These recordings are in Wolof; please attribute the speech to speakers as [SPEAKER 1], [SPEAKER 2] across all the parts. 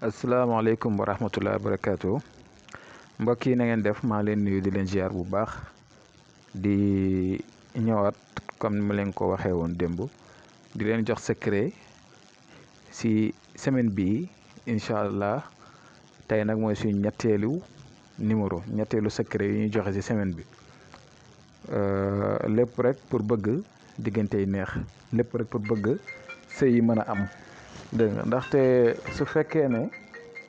[SPEAKER 1] asalaamaaleykum wa rahmatulah barakaatu mbokk yi na ngeen def maa leen nuyu di leen ziar bu baax di ñëwaat comme ni ma leen ko waxee woon démb di leen jox secret si semaine bii incha allah tey nag mooy suñu ñetteelu secret yi ñuy joxe si semaine bi lépp rek pour bëgg diggante yi neex lépp rek pour bëgg sëy yi mën a am. dégg nga ndaxte su fekkee ne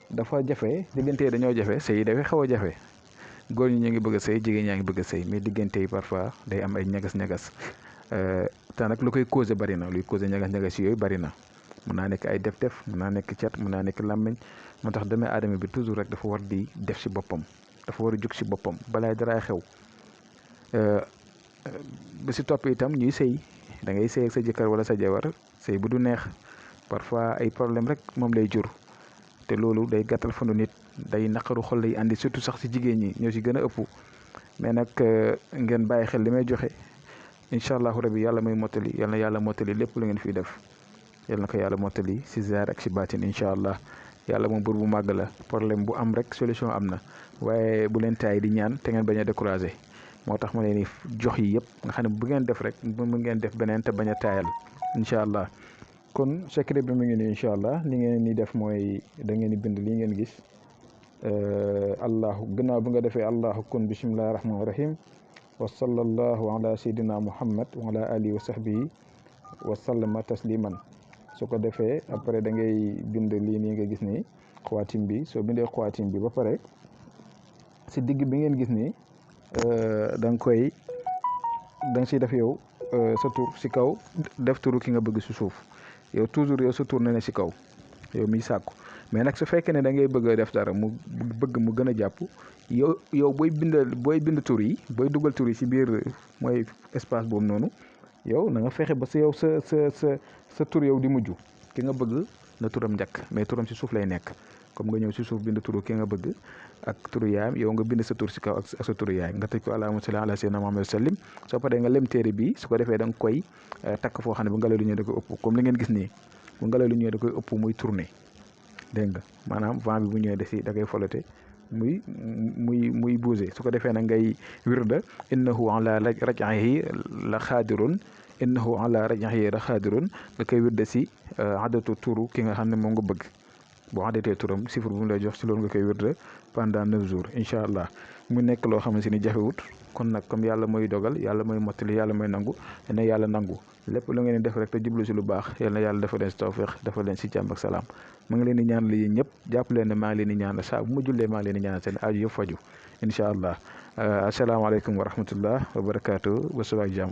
[SPEAKER 1] dafa jafe diggante yi dañoo jafe sëy yi dafay xaw a jafe góor ñi ñu ngi bëgg a sëy jigéen ñaa ngi bëgg a sëy mais diggante yi parfois day am ay ñagas-ñagas te nag lu koy causé bari na luy causé ñagas-ñagas yooyu bari na mun naa nekk ay def-def mun naa nekk cat mun naa nekk làmmiñ moo tax doomu aadama bi toujours rek dafa war di def si boppam dafa war a jug si boppam balaay daraay xew ba si topp itam ñuy sëy da ngay sëy ak sa jëkkër wala sa jabar sëy bu du neex parfois ay problème rek moom lay jur te loolu day gàttal fanu nit day naqaru xol lay andi surtout sax si jigéen ñi ñoo si gën a ëpp mais nag ngeen bàyyi xel li may joxe incha allahu rabi yàlla may mottali yal na yàlla mottali lépp lu ngeen fiy def yal na ko yàlla mottali si zaar ak si baatin incha allah yàlla moom bur bu màgg la problème bu am rek solution am na waaye bu leen taay di ñaan te ngeen bañ a découragé moo tax ma leen di jox yi yëpp nga xam ne bu ngeen def rek mu ngeen def beneen te bañ a taayal incha allah. kon secret bi mu ngi nii incha allah li ngeen ni def mooy da ngeen di bind lii ngeen gis allahu gannaaw bi nga defee allahu kun bismillahi rahmaani rahim wa sallallahu ala sayyidina muhammad wa ala alihi wa sahbihi wa sallama tasliman su ko defee après da ngay bind lii nii nga gis nii xawaatim bi soo bindee xawaatim bi ba pare si digg bi ngeen gis nii da nga siy def yow sa tur si kaw def turu ki nga bëgg si suuf yow toujours yow sa tur na ne si kaw yow miy sàkku mais nag su fekkee ne da ngay bëgg a def dara mu bëgg mu gën a jàpp yow booy bind tur yi booy dugal tur yi si biir mooy espace boobu noonu yow na nga fexe ba sa yow sa tur yow di mujj ki nga bëgg na turam njëkk mais turam si suuf lay nekk comme nga ñëw si suuf bind turu ki nga bëgg ak turu yaayam yow nga bind sa tur si kaw ak sa turu yaay nga tëj ko allahumma salli ala sayyidina Muhammad sallim soo paree nga lem téere bi su ko defee da nga koy takk foo xam ne bu ngelaw li ñëwee da koy ëpp comme li ngeen gis nii bu ngelaw li ñëwee da koy ëpp muy tourner dégg nga maanaam vent bi bu ñëwee da koy folote muy bouger su ko defee nag ngay wirda innahu ala raj'ihi la xaadirun innahu ala raj'ihi la xaadirun nga koy wirda si adatu turu ki nga xam ne moom nga bëgg boo adatee turam chiffre bu mu lay jox si loolu nga koy wirda pendant 9 jours incha allah mu nekk loo xamante ni jafewut kon nag comme yàlla mooy dogal yàlla mooy mottali yàlla mooy nangu ne yàlla nangu lépp lu ngeen di def rek te jublu si lu baax yal na yàlla dafa leen si tawfeex dafa leen si jàmm ak salaam ma ngi leen di ñaan la yéen ñëpp jàpp leen ne maa ngi leen di ñaan saa bu ma jullee maa ngi leen di ñaan seen aju yëpp faju incha allah asalaamaaleykum wa rahmatullah wa barakaatu ba suba ak jàmm